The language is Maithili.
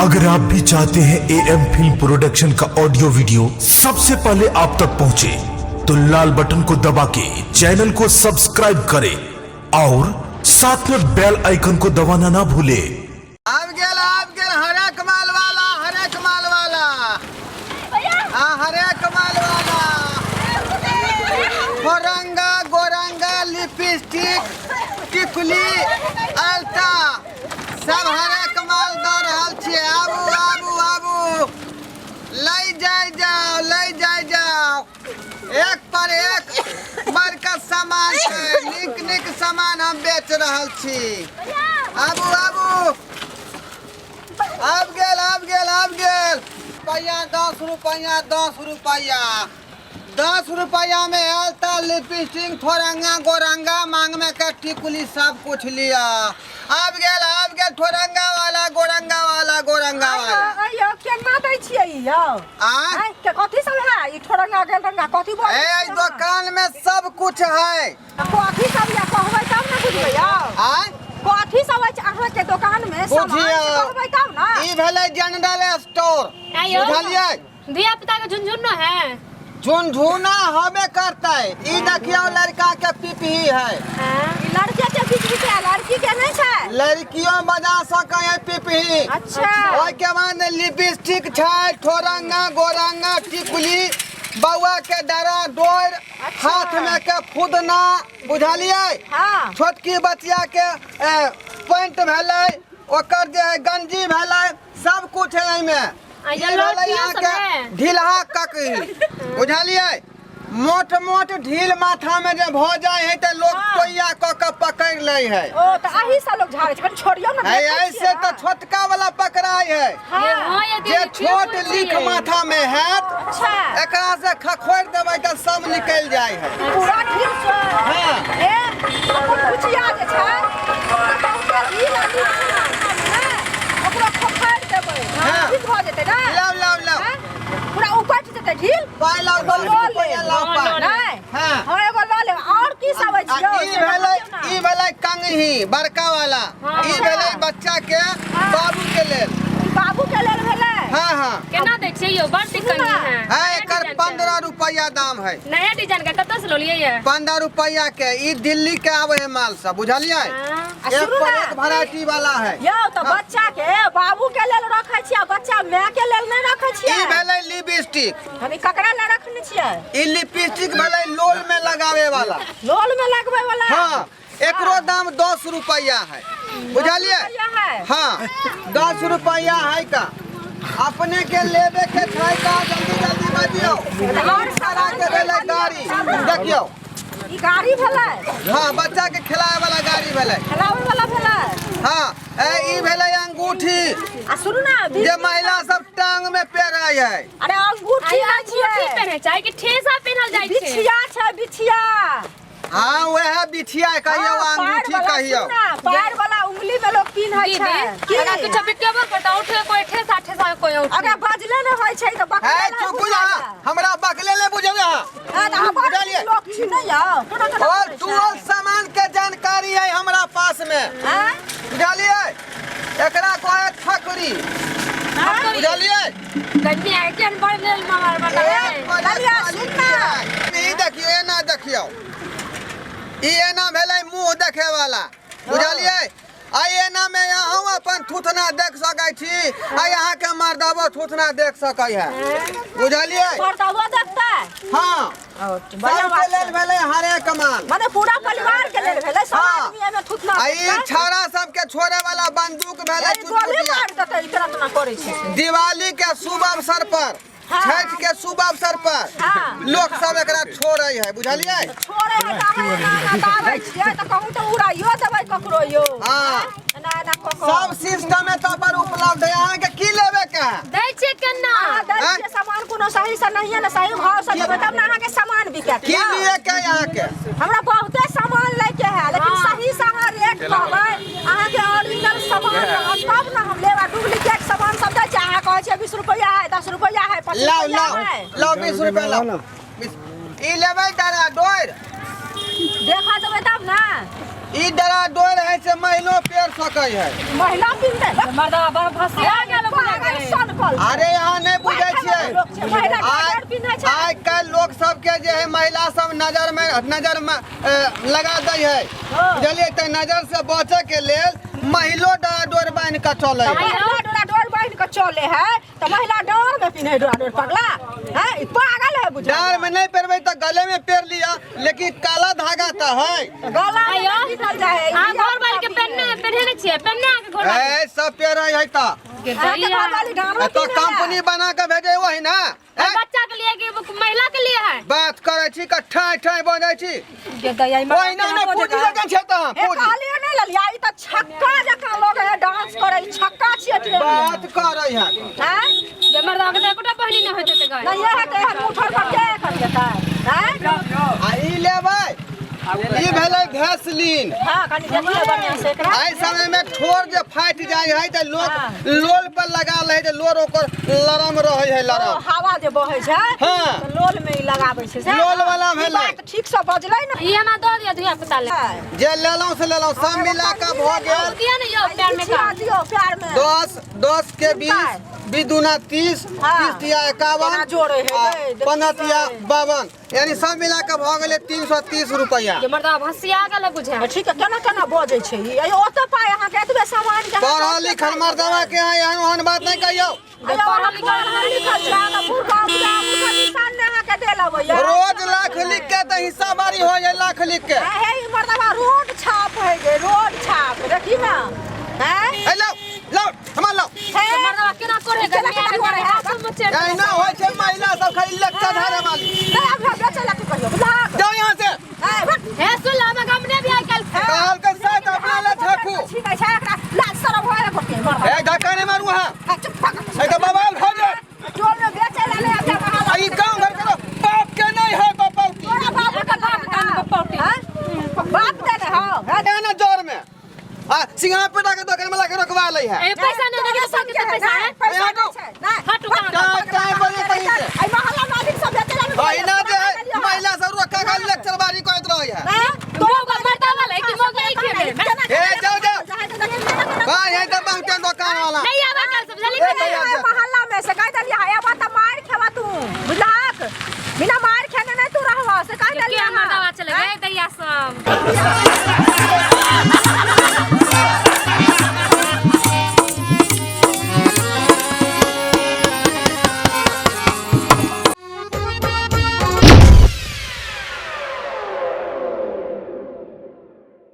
अगर आप भी चाहते हैं ए एम फिल्म प्रोडक्शन का ऑडियो वीडियो सबसे पहले आप तक पहुंचे, तो लाल बटन को दबा के चैनल को सब्सक्राइब करें और साथ में बेल आइकन को दबाना ना भूलें। आबि गेल, आबि गेल हरेक माल वाला, हरेक माल वाला। हाँ, हरेक माल वाला। फोरंगा, गोरंगा, लिपस्टिक, टिकुली, अल्टा सब हरेक माल दऽ रहल छियै। आबू, आबू, आबू, लै जाय जाओ, लै जाय जाओ। एक पर एक बड़का सामान छै, नीक नीक सामान हम बेच रहल छी। आबू, आबू, आबि गेल, आबि गेल, आबि गेल। रुपैआ, 10 रुपैआ, 10 रुपैआ, 10 रुपैआ में आयल तऽ लिपस्टिक, थोरंगा, गोरंगा, मांग में के टिकुली सब कुछ लिया। आबि गेल, आबि गेल थोरंगा वाला, गोरंगा वाला, गोरंगा वाला। अयो, केना दै छियै ई यौ? आ आँय, के कथी सब है ई ठोरंगा गेल रंगा कथी बोल? ए, दुकान में सब कुछ है। कथी सब या कहबै तब ने बुझबै यौ। आ कथी सब अछि अहाँके दुकान में सामान से? बुझियौ। कहबै तब ने। ई भेलै जनरल स्टोर। आइयो। बुझलियै? धिया पुता के झुनझुन है। झुनझुना हबे करतै। ई देखियौ, लड़का के पिपही है। ई लड़के के बीच बीच है, लड़की के नहीं छै? लड़कियों बजा सकै है पिपही। ओहिके बाद लिपस्टिक छै, ठोरंगा, गोरंगा, टिकुली, बौआ के डरा डोर, हाथ में के फुदना, बुझलियै? हाँ। छोटकी बचिया के पैंट भेलै, ओकर जे है गंजी भेलै, सब कुछ है एहिमे। आ ई ये भेलै लड़कियों सब अहाँके है। ढिलहा ककही, बुझलियै? मोट मोट ढील माथा में जे भऽ जाइ है तऽ लोग टोइया कऽ के पकड़ि लै है। ओ तऽ अही से लोग झाड़ै छै। कनि छोड़ियौ ने, है। देखै ऐसे छियै तऽ ने। छोटका वाला पकड़ाइ है। ये हाँ, ये जे दीदी, छोट के लिख छियै? माथा में हैत, एकरा से खखोरि देबै तऽ सब निकलि जाइ है। पूरा ढील छै। ए, अपन बुचिया जे छै, ओकरा बहुते ढील आ लीक छै माथामे ने, ओकरा खोखारि देबै। ठीक भऽ जेतै ने? लाउ, लाउ, लाउ। आँय? पूरा उपटि जेतै ढील। पाइ लाउ, एगो 10 लऽ रुपैआ लेब। लाउ पाइ। नहि? हाँ। हाँ, एगो लऽ लेब। आओर की सब अछि आ यौ? ई से भेलै बतबियौ ने। ई भेलै कंगही बड़का वाला। ई भेलै बच्चा के, बाबू के लेल। ई बाबू के लेल भेलै? हाँ हाँ। केना दै छियै यौ? बड़ सुनू टिकनी ने। है। है। नया एकर डिजाइन के। 15 रुपैआ दाम है। नया डिजाइन के कतऽ से ललियै ये? 15 रुपैआ के। ई दिल्ली के आवे है माल सब, बुझलियै? आ एक सुनू पर ने। एक वैरायटी वाला है। यौ, तऽ बच्चा के बाबू के लेल रखै छियै आ बच्चा माय के लेल नहि रखै छियै? ई भेलै लिपस्टिक। हम ई ककरा लेल रखने छियै? ई लिपस्टिक भेलै लोल में लगावे वाला। लोल में लगबै वाला? हाँ, एकरो दाम 10 रुपैआ है, बुझलियै? रुपैआ है। हाँ, 10 रुपैआ है। का अपने के लेबे के छै का? जल्दी जल्दी बजियौ। और सारा के भेलै गाड़ी, देखियौ। ई गाड़ी भेलै? हाँ, बच्चा के खिलाए वाला गाड़ी भेलै। खेलाबै वाला भेलै? हाँ, ए, ई भेलै अंगूठी। आ सुनू ना। जे महिला सब टांग में पेरै है। अरे, अंगूठी आई नहि अंगूठी छियै। पहिनै छै कि ठेसा पहिनल जाइ छै? बिछिया छै, बिछिया। हाँ, वएह बिछिया कहियौ। हाँ, पार अंगूठी वाला। कहियौ। सुन ना, पार वाला उंगली में लोग पिन्है दीदी, छै की? अगर किछो बिकेबो करतै, उठे कोई ठेसा, ठेसा कोई उठे। अगर बजले नहि होइ छै तऽ बकले है नहि चुप बुझाइए। जा, हमरा बकले ले बुझल अहाँ। हाँ, तऽ अहाँ बड़ बुझलियै? लोक छी ने यौ, केना केना और करै छै? टूअल सामान के जानकारी है हमरा पास में। आँय? बुझलियै? एकरा कहे ठकुरी। बुझलियै? गर्मी आइ केहन बढ़ लेल मार बना। एक पर एक ललिया, क्वालिटी सुन ना। है। ई देखियौ, एना देखियौ, ई एना भेलै मुंह देखे वाला, बुझलियै? आ एना में अहूँ अपन थुथना देख सकै छी आ अहाँ के मर्दबो थुथना देख सकै है, बुझलियै? मर्दबो देखतै? हाँ। बढ़िया सबके बात लेल छै। भेलै हरेक माल। माने पूरा परिवार के लेल भेलै सब। आदमी एमे थुथना आ ई देखतै। छौड़ा सबके छोड़े वाला बंदूक भेलै। ए, गोली चुटपुटिया। मार देतै, इतना इतना करै छै से। दिवाली के शुभ अवसर पर, छठ के शुभ अवसर पर लोग सब एकरा छोड़े है, बुझलियै? छोड़े है तऽ अहाँ एना एना दाबै छियै तऽ कहूँ तऽ उड़ाइयो देबै ककरो यौ। एना एना कऽ कऽ। सब सिस्टम एतऽ पर उपलब्ध है। अहाँके की लेबे के है? दै छियै केना? अहाँ दै आँय? छियै सामान कोनो सही से नहिये ने, सही भाव से देबै तब ने अहाँके सामान बिकत। की यौ। लिए के है अहाँके? हमरा बहुते सामान लैके है, लेकिन सही से अहाँ रेट कहबै, अहाँके ओरिजिनल सामान रहत तब ने हम लेब। आ डुप्लीकेट सामान सब दै छियै अहाँ, कहै छियै 20 रुपैआ है, 10 रुपैआ है, 25 लाओ। रुपैआ लाओ। है। लाओ, 20 रुपया लाओ। ई लेबै डरा डोर? देखा देबै तब ने। ई डरा डोर है से महिलो पेर सकै है। महिला पिन्हतै? मर्दवा बड़ भसिया गेल। पागल। तऽ महिला आइ डोर पिन्है छै। आइ काल्हि लोक सबके जे है महिला सब नजर में नजर में लगा दै है, बुझलियै? तऽ नजर से बचे के लेल महिलो डरा डोर बान्हि कऽ चलै है। महिला डोरा डोर बान्हि कऽ चले है तऽ महिला डोर में पिन्है डोरा डोर, पगला है, ई पागल है बुझा। डाँर में नहीं पेरबै तऽ गले में पेर लिअ, लेकिन काला धागा तऽ है। गला में आइयो। नहीं पिन्हल जाइ है। अहाँ घर वाली के पेन्ने पेन्हे नहि छियै, पेन्ने अहाँके घर वाली। ए सब पेरै है तऽ अहाँके घरवाली डाँर में तऽ पिन्है है। कंपनी बना कऽ भेजै वही ना। और बच्चा के लिए कि महिला के लिए है? बात करै छी कऽ ठाइ ठाइ बजै छी। गे दैया, ई ओहिना ने पूजी लगन छै तऽ हे पूजी। कहलियै नहि ललिया, ई तऽ छक्का जकाँ लगै है डांस करै, ई छक्का छियै ट्रेन में। बात करै है। आँय? गे मर्दा के तऽ एकोटा बहिनी नहि होइत हेतै गै। नहि हेतै, एहन मुठर पर के एखन जेतै? आँय? आ ई लेबै, ई भेलै भैसलीन। हँ, कनि देखियौ बढ़िआँ से एकरा। एहि समय में ठोर जे फाटि जाइ है तऽ लोक लोल पर लगा लै है, लोर ओकर लरम रहै है, ओ, लरम। हवा जे बहै छै हँ। तऽ लोल में ई लगाबै छै से। लोल वाला ई भेलै। बात ठीक से बजलै ने। ई हमरा दऽ दिअ धिया पुता ले। जे लेलहुँ से लेलहुँ, सब मिला कऽ भऽ गेल। दिअ ने यौ प्यार में छिया का। दियौ प्यार में। 10 10 के 20, 20 दूना 30, हँ। 30 तिया 51, केना जोड़े है आ गे, देखी 15 तिया गे। 52, यानी सब मिला कऽ भऽ गेलै 330 रुपैआ। गे मर्दा भसिया गेल बुझा। ठीक है, केना केना बजै छै ई? अयो, ओतऽ पाइ अहाँके एतबे सामान के अहाँके पढ़ल ओते लिखल पाइ। मर्दवा के यहाँ एहन ओहन बात नहि कहियौ। अयो, अहाँ पढ़ल लिखल छी, अहाँके मूर्ख बुझा मूर्ख निशान नहि अहाँके देल अबैया। रोज लाख लिख के तऽ हिस्सा बारी हो जाए लाख लिख के। हे ई मर्दवा रोड छाप है गे, रोड छाप, देखी ना। हैं? ए लाओ लाओ हमार लाओ। हे मर्दवा केना करे केना केना करे है? एहिना होइ छै महिला सब खाली लच्चा धारे वाली। नहीं, अब हम बेचै ला तू कहियो बुझलक? जाओ यहाँ से। हैं, भट। हे सुन ल, हम गमने भी आइ काल्हि। कहल के साथ अपना ला झाकू। ठीक है, छै एकरा लाज शरम होय गोटे मर्दवा। ए धक्का नहीं मारू वहाँ। हे, चुप भऽ ए तो बवाल हो जाए। टोल में बेचै ला ले आब जा वहाँ। आ ई गाँव घर करो बाप के नहीं है बपौती। तोरा बाप के बाप के बपौती। हैं? बाप देने हौ, हैं? एना जोर में आ सिंघा पेटा के दोकान में लाके रोकवा लै है। ए पैसा नहि देखे तऽ सबके पैसा है। पैसा हटो। नहि छै, नहि। हटू कहाँ। टाइम टाइम बजे सही से। एहि मोहल्ला में आदमी सब बेचै ला नहि। अहिना जे है महिला सब रोका के लेक्चर बारी करैत रहै है। हैं? मौका मर्दा वाला है कि मौका एक ही ए जाओ जाओ भाई है तो बहुते दोकान वाला। नहीं आवा कल से, बुझली ए, कि नहीं? भैया। एहि मोहल्ला में से कहि देलियै, हे बात मारि खेबा तू, बुझलहक? बिना मारि खेने नहि तू रहबह, से कहि के देलियै। मर्दावा चले गए दैया सब।